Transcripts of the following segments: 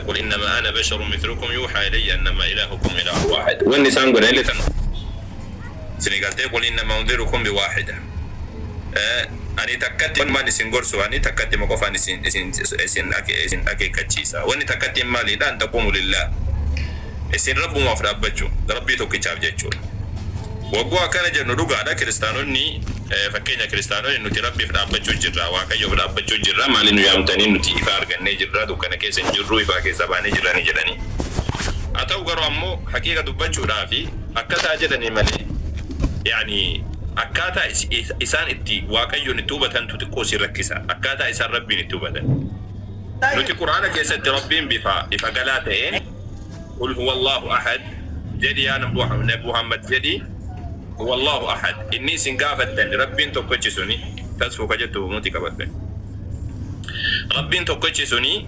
Qul innamaa ana basharun mithlukum yuuhaa ilayya annamaa ilaahukum ilaahun waahid. Wanni isaan godhan illee tanuma. Isinii galtee? Qul innamaa unzirukum biwaahida. Ani takkatti wanumaan isin gorsu, ani takkattima qofaan isin isin isin isin akeekkachiisa. Wanni takkattiin maaliidha? An taquumu lillaah. Isin Rabbumaaf dhaabbachuu, Rabbii tokkichaaf jechuudha. Wagguu akkana jennu dhugaadha, kiristaanonni, fakkeenya kiristaanonni nuti Rabbiif dhaabbachuu jirra, Waaqayyoof dhaabbachuu jirra, maaliin nu yaamtanii, nuti ifa argannee jirra, dukkana keessa hin jirru, ifaa keessaa baanee jirra ni jedhanii. Haa ta'u garuu ammoo haqiiqa dubbachuudhaafi akkas haa jedhanii malee, yaani akkaataa isaan itti Waaqayyoon itti hubatantu xiqqoo si rakkisa, akkaataa isaan Rabbiin itti hubatan. Nuti Qur'aana keessatti Rabbiin bifa ifa galaa ta'een Qul huwallaahu ahad jedhi, yaa Nabi Muhammad jedhi, huwallaahu ahad. Inni isin gaafattan Rabbiin tokkochi suni tasfuu ka jettu muti qabadhe. Rabbiin tokkochi suni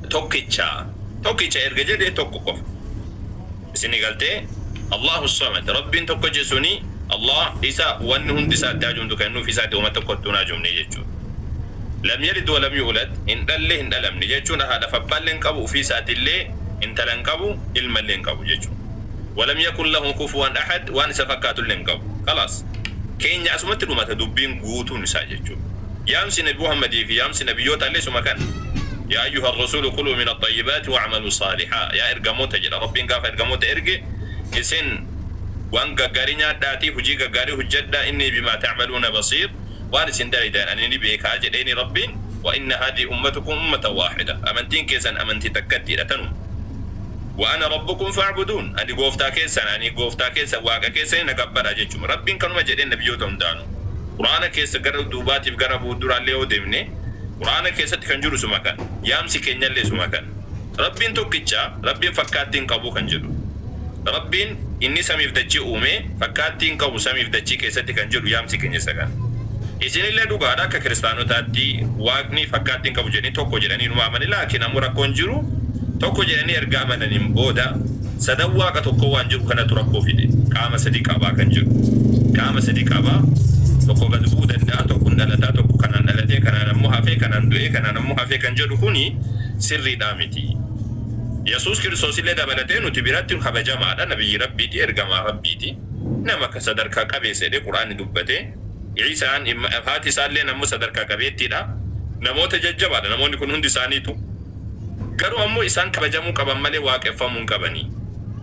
tokkicha, tokkicha erga jedhe tokko qofa. Isini galtee? Allahu samad, Rabbiin tokkochi suni Allah isa wanni hundi isaa itti haajomtu kennuuf isaati wama tokkottuu hin haajomne jechuudha. Lam yalid wa lam yuulad, hin dhalle hin dhalamne jechuun haadhaaf abbaallee hin qabu, ufii isaatillee intala hin qabu, ilmallee hin qabu jechuudha. Wa lam yakun lahu kufuwan ahad, waan isa fakkaatullee hin qabu. Khalaas. Keenya asumatti dhumata dubbiin guutuun isaa jechuudha. Yaamsi Nabi Muhammadii fi yaamsi nabiyyootallee isuma kana. Yaa ayyuha rasuulu kuluu min axxayyibaati wa'maluu saalihaa. Yaa ergamoota jedha Rabbiin gaafa ergamoota erge, isin waan gaggaarii nyaadhaatii hujii gaggaarii hojjadhaa, innii bimaa ta'maluuna basiir, waan isin dalaydan ani ni beekaa jedheeni Rabbiin. Wa inna haadhihi ummatukum ummatan waahida, amantiin keessan amantii takkattiidha, tanuma. Wa ana rabbukum fa'buduun, ani gooftaa keessan, ani gooftaa keessan, Waaqa keessani, na gabbaraa jechuma. Rabbiin kanuma jedheen nabiyyoota hundaanu. Qur'aana keessa gara duubaatiif gara fuulduraallee yoo deemne, Qur'aana keessatti kan jiru isuma kana. Yaamsi keenyallee isuma kana. Rabbiin tokkicha, Rabbiin fakkaattii hin qabu kan jedhu. Rabbiin inni samiif dachii uume fakkaattii hin qabu samiif dachii keessatti kan jedhu yaamsi keenya isa kana. Isinillee dhugaadha, akka kiristaanotaatti Waaqni fakkaattii hin qabu jedhanii tokko jedhanii numa amani, laakiin ammoo rakkoon jiru tokko jedhanii erga amananiin booda sadan Waaqa tokkoo waan jiru kanatu rakkoo fide. Qaama sadi qabaa kan jedhu. Qaama sadi qabaa, tokko gad bu'uu danda'a, tokko hin dhalataa, tokko kanaan dhalatee, kanaan ammoo hafee, kanaan du'ee, kanaan ammoo hafee kan jedhu kuni sirriidhaa miti. Yesuus Kiristoosillee dabalatee nuti biratti kabajamaadha, nabiyyi Rabbiiti, ergamaa Rabbiiti, nama akka sadarkaa qabeessa jedhee Qur'aanni dubbate. Iisaan haati isaalleen ammoo sadarkaa qabeettiidha. Namoota jajjabaadha namoonni kun hundi isaaniitu. Garuu ammoo isaan kabajamuu qaban malee waaqeffamuu hin qabanii.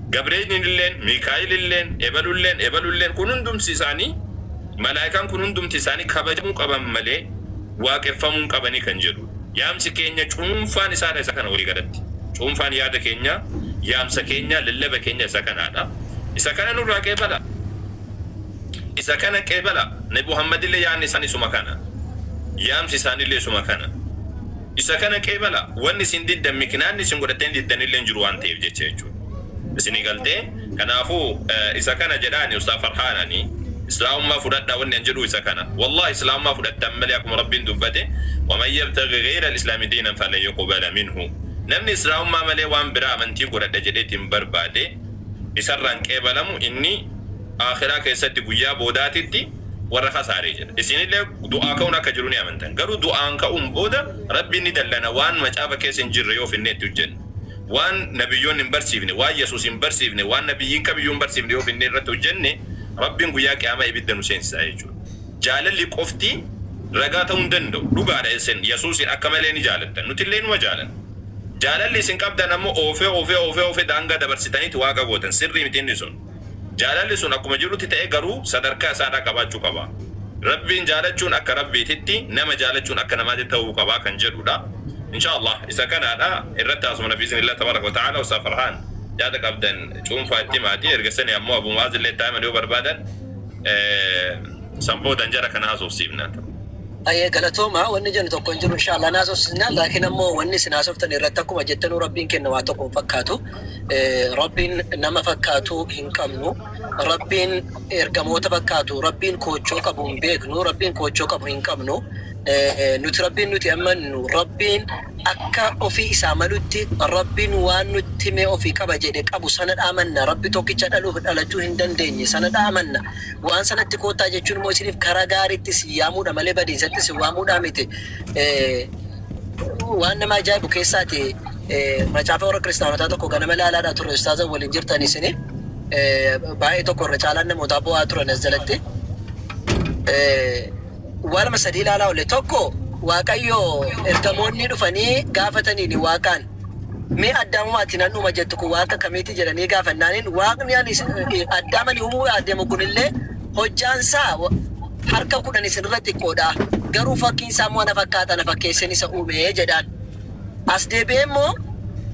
Gabreelinilleen, Miikaa'ililleen, ebalulleen, ebalulleen kun hundumti isaanii, malaayikaan kun hundumti isaanii kabajamuu qaban malee waaqeffamuu hin qabanii kan jedhu. Yaamsi keenya cuunfaan isaadha isa kana walii galatti. Cuunfaan yaada keenya, yaamsa keenya, lallaba keenya isa kanaadha. Isa kana nurraa qeebala. Isa kana qeebala. Nabi Muhammadillee yaadni isaan isuma kana. Yaamsi isaanillee isuma kana. Isa kana qeebala. Wanni isin diddan, miknaanni isin godhattanii diddanillee hin jiru waan ta'eef jecha jechuudha. Isinii galtee? Kanaafuu isa kana jedhaani Ustaaz Farhaanani. Islaamummaa fudhadhaa wanni an jedhu isa kana. Wallahi Islaamummaa fudhattan malee, akkuma Rabbiin dubbate, waman yabtaghi ghayra al-islaami diinan falan yuqbala minhu. Namni Islaamummaa malee waan biraa amantii godhadha jedheetiin barbaade isarraan qeebalamu, inni aakhiraa keessatti guyyaa boodaatitti warra kasaaree jedha. Isinillee du'aa ka'uun akka jiru ni amantan. Garuu du'aan ka'uun booda Rabbiin ni dallana waan macaafa keessa hin jirre yoo finnee itti hojjenne. Waan nabiyyoonni hin barsiifne, waan Yesuus hin barsiifne, waan nabiyyiin kamiyyuu hin barsiifne yoo finnee irratti hojjenne, Rabbiin guyyaa qiyaamaa ibidda nu seensisa jechuudha. Jaalalli qofti ragaa ta'uu hin danda'u. Dhugaadha, isin Yesuusin akka malee ni jaalattan. Nutillee numa jaalanna. Jaalalli isin qabdan ammoo oofee oofee oofee oofee daangaa dabarsitaniiti Waaqa gootan. Sirrii miti inni sun. Jaalalli sun akkuma jirutti ta'ee garuu sadarkaa isaadhaa qabaachuu qaba. Rabbiin jaalachuun akka Rabbiititti, nama jaalachuun akka namaatti ta'uu qaba kan jedhudha. Inshaa Allah isa kanaadha irratti haasofna biiznillah tabaaraka wa ta'ala. Ustaaz Farhaan, yaada qabdan cuunfaa itti himaati. Erga sani ammoo Abu Mu'aaz illee itti himan yoo barbaadan, san boodan jara kana haasofsiifna. Ayyee, galatooma. Wanni jennu tokko hin jiru, inshallah naasofsisna. Laakiin ammoo wanni isin haasoftan irratti akkuma jettanuu Rabbiin kenna waa tokko hin fakkaatu. Rabbiin nama fakkaatu hin qabnu. Rabbiin ergamoota fakkaatu, Rabbiin koochoo qabu hin beeknu, Rabbiin koochoo qabu hin qabnu. Nuti Rabbiin nuti amannu, Rabbiin akka ofii isaa malutti, Rabbiin waan nutti himee ofii qaba jedhe qabu sana dhaamanna. Rabbi tokkicha dhaluuf dhalachuu hin dandeenye sana dhaamanna. Waan sanatti koottaa jechuun immoo isiniif karaa gaariitti isin yaamuudha malee badiisatti isin waamuudhaa miti. Waan nama ajaa'ibu keessaati. Macaafa warra kiristaanotaa tokko ganama ilaalaadhaa turre, ustaaza waliin jirtan isini. Baay'ee tokko irra caalaan namootaa bu'aa turan as jalatti. Waa lama sadii ilaalaa oole. Tokko, Waaqayyo ergamoonni dhufanii gaafataniini Waaqaan, "Mee addaamumaatti nan uuma jettu kun waaqa kamiiti?" jedhanii gaafannaaniin, "Waaqni ani addaamani uumuu adeemu kunillee hojjaansaa harka 10 isinirra xiqqoodha. Garuu fakkiin isaa immoo ana fakkaata, ana fakkeesseen isa uume" jedhaan. As deebi'ee immoo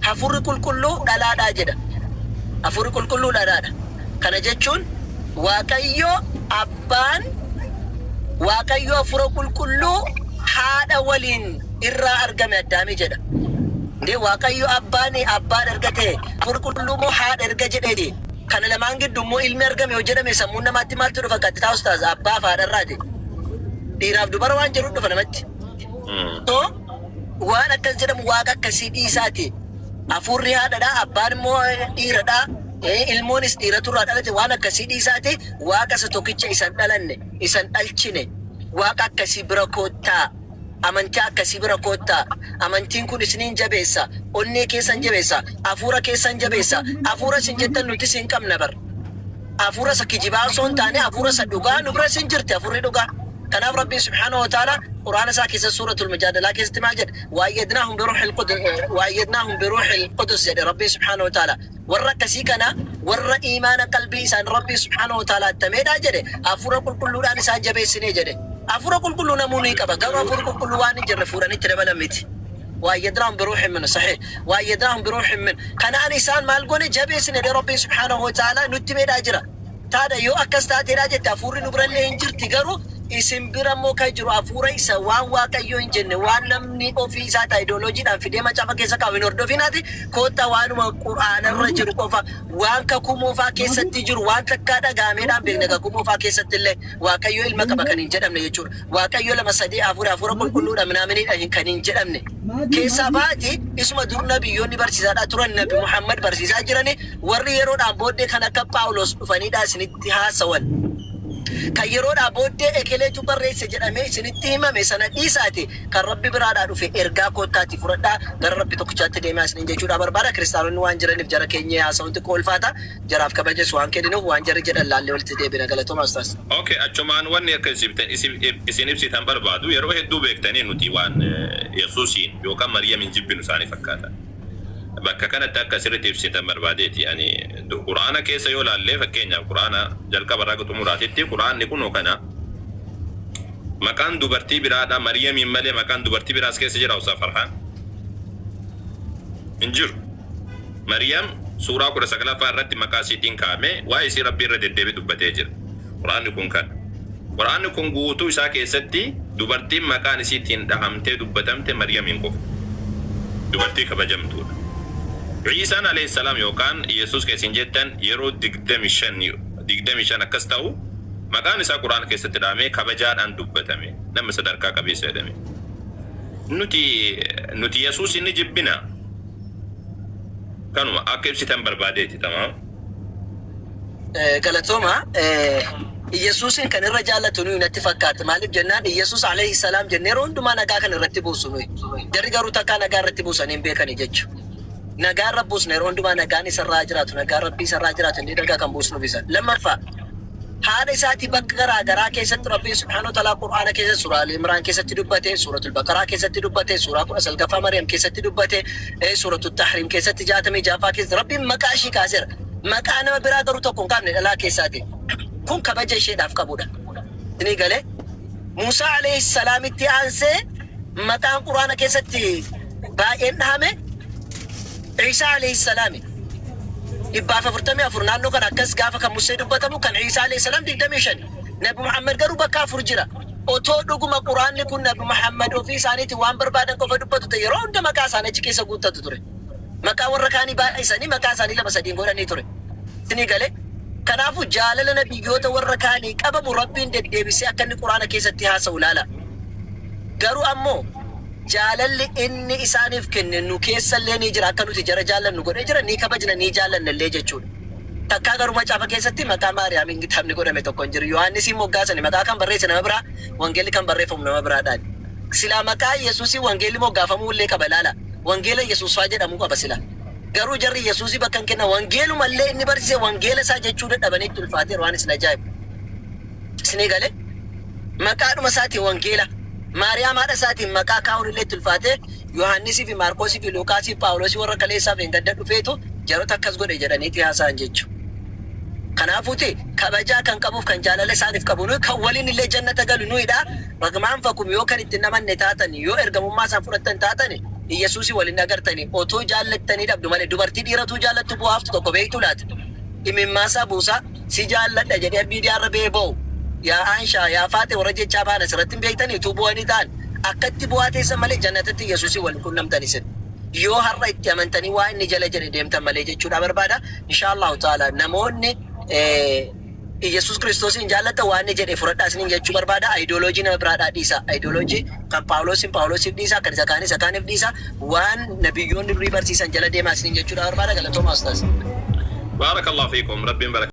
hafuurri qulqulluu dhalaadhaa jedha. Hafuurri qulqulluu dhalaadha. Kana jechuun Waaqayyo abbaan Waaqayyo hafuura qulqulluu haadha waliin irraa argame addaami jedha. Ndee Waaqayyo abbaan abbaan erga ta'e, hafuurri qulqulluu immoo haadha erga jedheeti. Kana lamaan gidduu immoo ilmi argame yoo jedhame, sammuun namaatti maaltu dhufa? Qaxxitaa ustaaz, abbaa fi haadharraati. Dhiiraaf dubara waan jedhu dhufa namatti. So waan akkas jedhamu waaqa akkasii dhiisaati. Hafuurri haadhadha, abbaan immoo dhiiradha. Ilmoonis dhiiratu irraa dhalate, waan akkasii dhiisaati. Waaqa isa tokkicha isan dhalanne, isan dhalchine, waaqa akkasii bira koottaa. Amantii akkasii bira koottaa. Amantiin kun isiniin jabeessa. Onnee keessan jabeessa. Hafuura keessan jabeessa. Hafuura isin jettan nuti isin qabna bar. Hafuura isa kijibaa osoo hin taane, hafuura isa dhugaa nu bira isin jirti hafuurri dhugaa. Kanaaf Rabbiin subhaanahu wa ta'ala Quraana isaa keessatti suuratul Mujaadalaa keessatti maal jedha? وأيدناهم بروح القدس، وأيدناهم بروح القدس jedhe Rabbiin subhaanahu wa ta'ala. Warra akkasii kana, warra iimaana qalbii isaan Rabbii subhaanahu wa ta'ala attameedha jedhe, hafuura qulqulluudhaan isaan jabeessinee jedhe. Hafuura qulqulluu namuu ni qaba. Garuu hafuura qulqulluu waan hin jirre fuudhanii itti dabalan miti. وأيدناهم بروح منه صحيح، وأيدناهم بروح منه. Kanaan isaan maal goone? Jabeessine jedhe Rabbiin subhaanahu wa ta'ala nutti meedhaa jira. Taadha yoo akkas taateedha jette, hafuurri nu birallee hin jirti, garuu isin bira immoo kan jiru hafuura isa waan Waaqayyoo hin jenne, waan namni ofii isaa ta'e ideoloojiidhaan fidee macaafa keessa kaa'u hin hordofinaati. Koottaa, waanuma quraanarra jiru qofa, waan kakuu moofaa keessatti jiru, waan takkaa dhaga'ameedhaan beekne, kakuu moofaa keessatti illee Waaqayyo ilma qaba kan hin jedhamne jechuudha. Waaqayyo lama, sadii, afur, hafuura qulqulluudha minaaminidha kan hin jedhamne. Keessaa baati isuma dur nabiyyoonni barsiisaadhaa turan, Nabi Muhammad barsiisaa jirani, warri yeroodhaan booddee kan akka Phaawulos dhufaniidha isinitti haasawan. Kan yeroodhaa booddee ekeleetu barreesse jedhamee isinitti himame sana dhiisaati, kan Rabbi biraadhaa dhufe ergaa koottaati fudhadhaa, gara Rabbi tokkichaatti deemaa isiniin jechuudha barbaada. Kiristaanonni waan jiraniif jara keenya haasa'uun xiqqoo ulfaata. Jaraaf kabajas waan kenninuuf, waan jarri jedhan laallee walitti deebina. Galatooma ustaas. Okay, achumaan wanni akka isin ibsitan barbaadu, yeroo hedduu beektanii nuti waan Yesuusiin yookaan Mariyamiin jibbinu isaanii fakkaata. Bakka kanatti akka sirriitti ibsitan barbaadeeti. Ani Quraana keessa yoo laallee, fakkeenyaaf Quraana jalqaba irraa xumuraatitti, Quraanni kunoo kana, maqaan dubartii biraadha Mariyamiin malee maqaan dubartii biraas keessa jira, Ustaaz Farhaan? Hin jiru. Mariyam suuraa 19ffaa irratti maqaa isiitiin kaa'ame, waa'ee isii Rabbii irra deddeebi'ee dubbatee jira. Quraanni kun kana. Quraanni kun guutuu isaa keessatti dubartiin maqaan isiitiin dhahamtee dubbatamte Mariyamiin qofa. Dubartii kabajamtuudha. Ciisaan alayhi salaam yookaan Yesuus keessin jettan yeroo 25 akkas ta'u maqaan isaa Quraana keessatti dhahamee kabajaadhaan dubbatame, nama sadarkaa qabeessa jedhame. Nuti Yesuus inni jibbina. Kanuma akka ibsitan barbaadeeti, tamaam. Galatooma. Yesuusin kan irra jaallatu nuyi natti fakkaata. Maaliif jennaan, Yesuus alayhi salaam jennee yeroo hundumaa nagaa kan irratti buusu nuyi. Jarri garuu takkaa nagaa irratti buusanii hin beekani jechuudha. Nagaa irra buusna yeroo hundumaa, nagaan isarraa jiraatu, nagaan Rabbii isarraa jiraatu inni nagaa kan buusnuuf isa. Lammaffaa, haadha isaatii bakka garaa garaa keessatti Rabbiin subhaanahu wa ta'ala Qur'aana keessatti suuraa Al-Imraan keessatti dubbate, suuratul Baqaraa keessatti dubbate, suuraa 19ffaa Maryam keessatti dubbate, suuratul Tahriim keessatti 66ffaa keessatti Rabbiin maqaa ishii kaaseera. Maqaa nama biraa garuu tokko hin kaafne dhalaa keessaati. Kun kabaja isheedhaaf qabudha. Isinii galee? Musaa alayhi salaamitti aansee maqaan Qur'aana keessatti baay'een dhahame Ciisaa alayhi salaami. 144 naannoo kana akkas gaafa kan Musee dubbatamu, kan Ciisaa alayhi salaam 25. Nabi Muhammad garuu bakka afur jira. Otoo dhuguma Quraanni kun Nabi Muhammad ofii isaaniitiin waan barbaadan qofa dubbatu ta'e, yeroo hunda maqaa isaanii achi keessa guuttatu ture. Maqaa warra kaanii baay'isanii maqaa isaanii lama sadiin godhanii ture. Isinii galee? Kanaafuu jaalala nabiyyoota warra kaanii qabamu Rabbiin deddeebisee akka inni Quraana keessatti haasa'u ilaala. Garuu ammoo jaalalli inni isaaniif kenne nu keessallee ni jira, akka nuti jara jaallannu godhee jira, ni kabajna, ni jaallanna illee jechuudha. Takkaa garuu macaafa keessatti maqaa Maariyaamiin kitaabni godhame tokko hin jiru. Yohaannisiin moggaasani, maqaa kan barreesse nama biraa, wangeelli kan barreeffamu nama biraadhaan. Silaa maqaa Yesuusii wangeelli moggaafamuu illee qaba, ilaala. Wangeela Yesuus faa jedhamuu qaba sila. Garuu jarri Yesuusii bakka hin kennan. Wangeelumallee inni barsiise wangeela isaa jechuu dadhabanii itti ulfaateera waan isin ajaa'ibu. Isinii galee? Maqaadhuma isaatiin wangeela. Maariyaam haadha isaatiin maqaa kaa'uun illee itti ulfaatee Yohaannisii fi Maarqoosii fi Luuqaasii fi Phaawulosii warra kaleessaa fi gadda dhufeetu jarota akkas godhe jedhaniiti haasa'an jechuudha. Kanaafuuti kabajaa kan qabuuf kan jaalala isaaniif qabu nuyi kan waliin illee jannata galu nuyidha. Ragmaan fakum yoo kan itti namanne taatan yoo ergamummaa isaan fudhattan taatan Iyyasuusii waliin agartanii otoo jaallattanii dhabdu malee dubartii dhiiratuu jaallattu bu'aaftu tokko beektu laata? Imimmaasaa buusaa si jaalladha jedhee miidiyaarra ba'ee ba'u. Yaa Aanshaa yaa Faaxe warra jechaa ba'an asirratti hin beektanii utuu bu'anii ta'an akkatti bu'aa teessan malee jannatatti Iyyasuusii waliin qunnamtan isin. Yoo har'a itti amantanii waa inni jala jedhe deemtan malee jechuudha barbaada. Inshaallahu ta'ala namoonni Iyyasuus Kiristoosiin jaallatan waan inni jedhe fudhadhaa isiniin jechuu barbaada. Ayidooloojii nama biraadhaa dhiisa. Ayidooloojii kan Paawuloosiin Paawuloosiif dhiisa, kan isa kaanii isa kaaniif dhiisa. Waan nabiyyoonni durii barsiisan jala deemaa isiniin jechuudha barbaada. Galatoomaa ustaaz. Baarakallahu fiikum. Rabbiin bara